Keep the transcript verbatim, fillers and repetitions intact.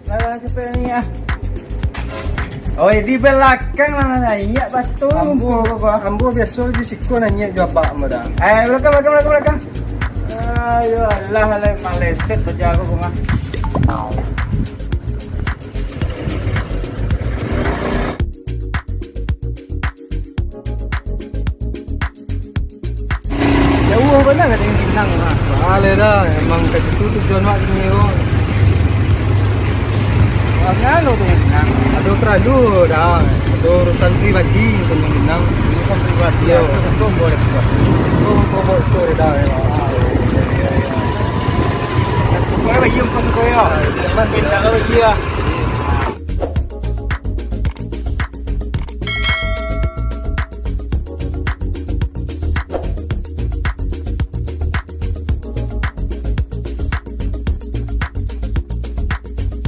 Lah, capek ni ah. Oi, di balakang lah naiak batu. Ambo, ambo biaso di siko naiak jo abak ambo dah. Eh, balakang, balakang, balakang, balakang. Ayo, alah, alah, maleset baja aku, Bang, ah. Jauah bana ka Tanjung Pinang, ha. Baa lai dah, emang ka situ tujuan wak kini ko. Wak mano Tanjung Pinang? Ado paralu dah, ado urusan pribadi Tanjung Pinang. Urusan pribadi, yo. Untuak ambo dah. Untuak ambo tu dah, yo. Pokoknyo bagi untuak ko yo. Pinang bagi yo.